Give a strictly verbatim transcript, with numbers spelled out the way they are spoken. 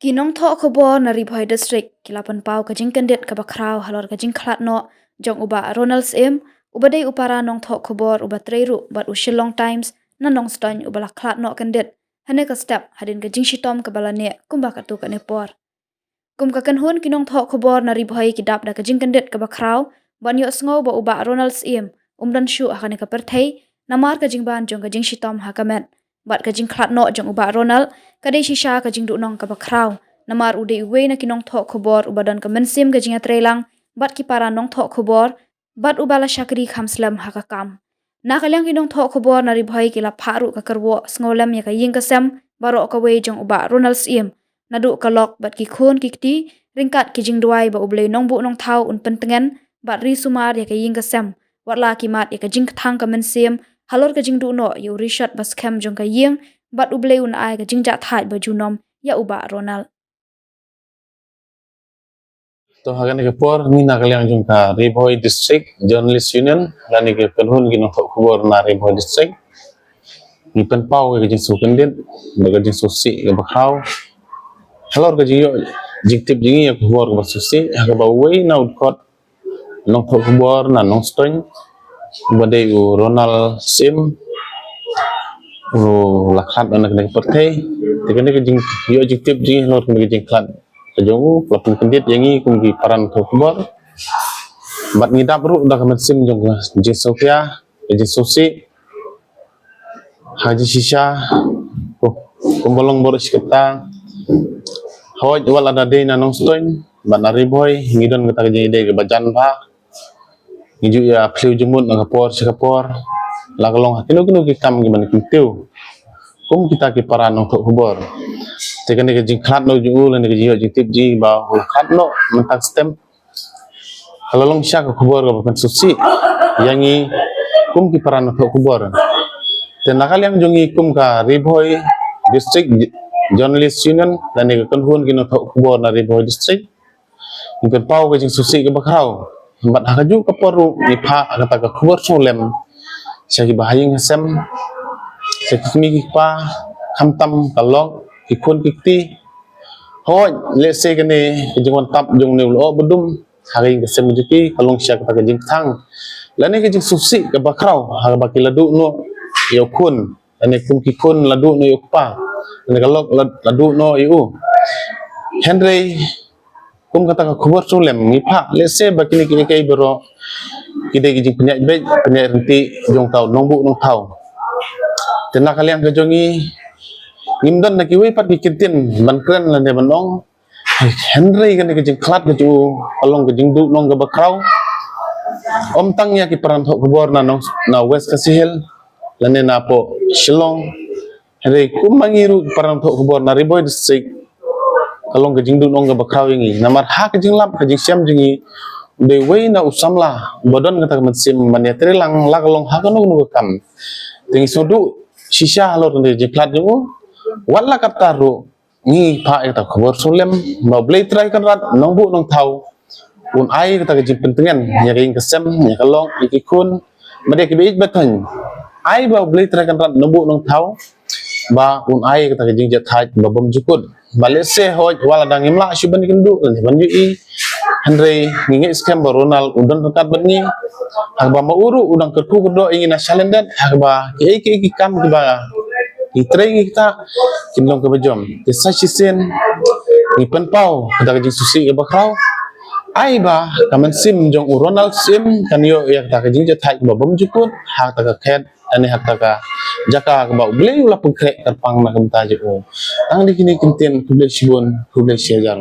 Ki nongthoh khubor na Ri Bhoi District ki la pynpaw ka jingkyndit kaba khraw halor ka jingkhlad noh jong u Bah Ronald Syiem, uba dei u para nongthoh khubor uba trei ruh bad u Shillong Times na Nongstoiñ, uba la khlad noh kyndit hane ka step hadien ka jingshitom kaba la neh kumba katto katne por. Kum ka kynhun ki nongthoh khubor na Ri Bhoi, ki dap da ka jingkyndit kaba khraw ban ïohsngew ba u Bah Ronald Syiem um don shuh ha kane ka pyrthei namar ka jingban jong ka jingshitom ha ka met. Bad ka jingkhlad noh jong u Bah Ronald ka dei shisha ka jingduhnong kaba khraw, namar u dei uwei na ki nongthoh khubor uba don ka mynsiem ka jingïatreilang bad ki para nongthoh khubor, bad uba la shakri kham slem ha ka kam. Na ka liang ki nongthoh khubor na Ri Bhoi ki la phah ruh ka kyrwoh sngewlem ïa ka ïing ka sem baroh kawei jong u Bah Ronald Syiem, naduh ka lok bad ki khun ki kti, ryngkat ki jingduwai ba U Blei Nongbuh Nongthaw un pyntngen bad ri sumar ïa ka ïing ka sem, wat la ki mad ïa ka jingkthang ka mynsiem halor ka jingduh noh ïa u rishot ba skhem jong ka ïing, bad U Blei un ai ka jingjahthait ba junom ïa u Bah Ronald. To, ha kane ka por ngi na ka liang jong ka Ri Bhoi District Journalist Union, lane ka kynhun ki nongthoh khubor na Ri Bhoi District, ngi pynpaw ka jingsngewkyndit bad ka jingsngewsih kaba khraw halor ka jingïoh jingtip jong ngi ïa ka khubor kaba sngewsih ha kaba uwei na u dkhot nongthoh khubor na Nongstoiñ, uba dei u Ronald Syiem, u la khlad noh na kane ka pyrthei. Te kane ka jingïoh jingtip jong ngi halor kane ka jingkhlad ka jong u ka la pynkyndit ïa ngi kum ki para nongthoh khubor. Bad ngi dap ruh da ka mynsiem jong ka jingsngewkhia, ka jingsngewsih, ha jingshisha, kum, kumba long baroh shi katta. Hooid, wat la da dei na Nongstoiñ bad na Ri Bhoi, ngi don kata ka jingïadei kaba jan bha. Ngi ju ïa phylliew jingmut na ka por sha ka por, la ka long ha kino kino ki kam kiban kyntiew kum kita ki para nongthoh khubor. Te kane ka jingkhlad noh jong u lane ka jingïoh jingtip jong ngi ba u la khlad noh mynta ka step, ka la long shisha ka khubor kaba pynsngewsih ïa ngi kum ki para nongthoh khubor. Te na ka liang jong ngi kum ka Ri Bhoi District Journalist Union lane ka kynhun ki nongthoh khubor na Ri Bhoi District, ngi pynpaw ka jingsngewsih kaba khraw. Bad ha kajuh ka por ruh ngi phah kata ka khubor sngewlem sha kiba ha ïing ha sem, sha ki kmie ki kpa, khamtam ka lok, ki khun ki kti. Hooid, lehse kane ka jingwan tap jong une u lyoh ba dum ha ka ïing ka sem jong ki ka long shisha kata ka jingkthang lane ka jingsngewsih kaba khraw ha kaba ki la duh noh ïa u khun, lane kum ki khun la duh noh ïa u kpa, lane ka lok la, la duh noh ïa u. Hynrei kum kata ka khubor sngewlem ngi phah, lehse ba kine kiei kiei baroh ki dei ki jingpynïaid beit pynïaid ryntih jong uta u nongbuh nongthaw. Te na ka liang ka jong ngi, ngim don na kiwei pat ki kyntien ban kren lane ban ong. Hynrei kane ka jingkhlad ka jong u ka long ka jingduhnong kaba khraw, ym tang ïa ki para nongthoh khubor na nong, na West Khasi Hills lane na poh Shillong. Hynrei kum ma ngi ruh para nongthoh khubor na Ri Bhoi District, ka long ka jingduhnong kaba khraw ïa ngi namar ha ka jinglap ka jingshem jong ngi, u dei uwei na u samla uba don kata ka mynsiem ban ïatreilang la ka long ha kano kano ka kam. Te ngi sngewduh shisha halor kane ka jingkhlad jong u. Wat la katta ruh, ngi phah ïa kata ka khubor sngewlem ba U Blei Trai Kynrad Nongbuh Nongthaw un ai kata ka jingpyntngen ïa ka ïing ka sem, ïa ka lok, ïa ki khun, bad ïa kiba ïeit ba thaiñ. Ai ba U Blei Trai Kynrad Nongbuh Nongthaw ba un ai kata ka jingjahthait ba bymjukut. Ba lehse hooid wat la dang ngim lah shuh ban ïakynduh lane ban ïohi, hynrei ngi ngeit skhem ba u Ronald u don ryngkat bad ngi. Haba ma u ruh u dang kyrkhu kyrdoh ïa ngi na shalyndet, haba kiei kiei ki kam kiba ngi trei ngi ktah kin long kaba jom. Te sa shisien ngi pynpaw kata ka jingsngewsih kaba khraw. Ai ba ka mynsiem jong u Ronald Syiem kan ïoh ïa kata ka jingjahthait kaba bymjukut ha kata ka khet, lane ha kata ka jaka kaba U Blei u la pynkhreh kyrpang na ka bynta jong u. Tang dei kine ki kyntien, khublei shibun, khublei shihajar.